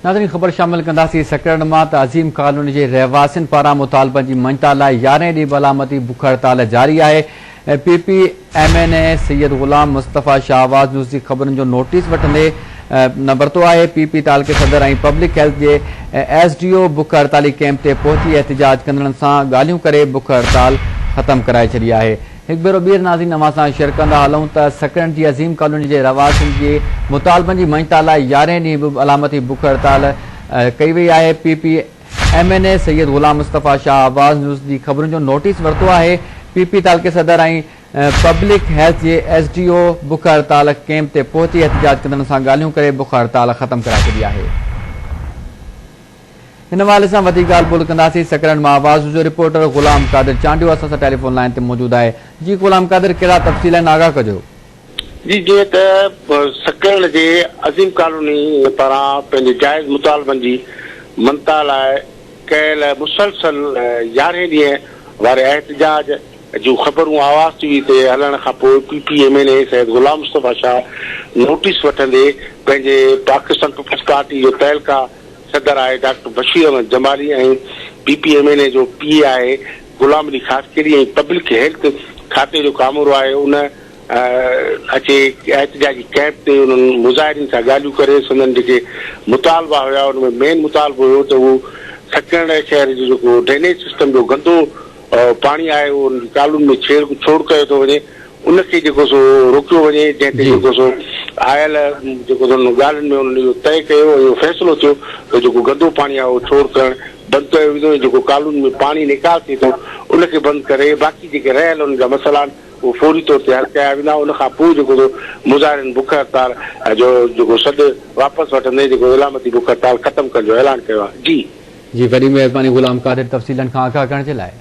ناظرين خبر شامل ڪنداسين سڪرنڊ مان ته عظيم ڪالوني جي رهواسين پاران مطالبن جي مڃتا لاء يارهين ڏينهن به علامتي بک هڙتال جاري آهي P P M N A Syed Ghulam Mustafa Shah Awaz news جي خبرن جو نوٽيس وٺندي نه ورتو آهي پي پي تعلقي صدر ۽ پبلڪ هيلٿ جي ايس ڊي او بک هڙتالي ڪئمپ تي پهچي احتجاج ڪندڙن سان ڳالهيون ڪري بک هڙتال ختم ڪرائي ڇڏي آهي. هڪ ڀيرو ٻيهر ناظرين اوهان سان شيئر ڪندا هلون ته سڪرنڊ جي عظيم ڪالوني جي رهواسين جي مطالبن جي مڃتا لاء يارهين ڏينهن به علامتي بک هڙتال ڪئي وئي آهي P P M N A Syed Ghulam Mustafa Shah Awaz news جي خبرن جو نوٽيس ورتو آهي پي پي تعلقي صدر ۽ پبلڪ هيلٿ جي ايس ڊي او بک هڙتال ڪئمپ تي پهچي احتجاج ڪندڙن سان ڳالهيون ڪري بک هڙتال ختم ڪرائي ڇڏي آهي. ان حوالي سان وڌيڪ ڳالهه ٻولهه ڪنداسين سڪرنڊ مان آواز جو رپورٽر غلام قادر چانڊيو اسان سان ٽيليفون لائين تي موجود آهي جي غلام قادر ڪهڙا تفصيل آهن آگاهه ڪجو. جي جيئن ته سڪرنڊ جي عظيم ڪالوني پاران پنهنجي جائز مطالبن جي مڃتا لاء ڪيل مسلسل يارهين ڏينهن واري احتجاج جون خبرون آواز ٽي وي تي هلڻ کانپوء P P M N A Syed Ghulam Mustafa Shah notice وٺندي پنهنجي پاڪستان پيپلز پارٽي جو تعلقه صدر آهي doctor Bashir Ahmed Jamali ۽ P P M N A جو پي اي آهي غلام علي خاصخيلي ۽ پبلڪ هيلٿ کاتي جو ڪامورو آهي ان اچي احتجاجي ڪئمپ تي انهن مظاهرين سان ڳالهيون ڪري سندن جيڪي مطالبا هيا ان ۾ مين مطالبو هيو ته هو سڪرنڊ شهر جو جيڪو ڊرينيج سسٽم جو گندو پاڻي آهي اهو ان جي ڪالون ۾ ڇيڙ ڇوڙ ڪيو ٿو وڃي ان کي جيڪو سو روڪيو وڃي جنهن تي جيڪو سو آيل جيڪو سو انهن ڳالهين ۾ انهن اهو طئي ڪيو ۽ اهو فيصلو ٿيو ته جيڪو گندو پاڻي آهي اهو ڇوڙ ڪرڻ بند ڪيو ويندو ۽ جيڪو ڪالون ۾ پاڻي نيڪال ٿئي ٿو ان کي بند ڪري باقي جيڪي رهيل انهن جا مسئلا آهن اهو فوري طور تي حل ڪيا ويندا ان کان پوء جيڪو سو مظاهرين بک هڙتال جو جيڪو سڏ واپس وٺندي جيڪو علامتي بک هڙتال ختم ڪرڻ جو اعلان ڪيو آهي جي. جي وڏي مهرباني غلام قادر تفصيلن کان آگاهه ڪرڻ جي لاء.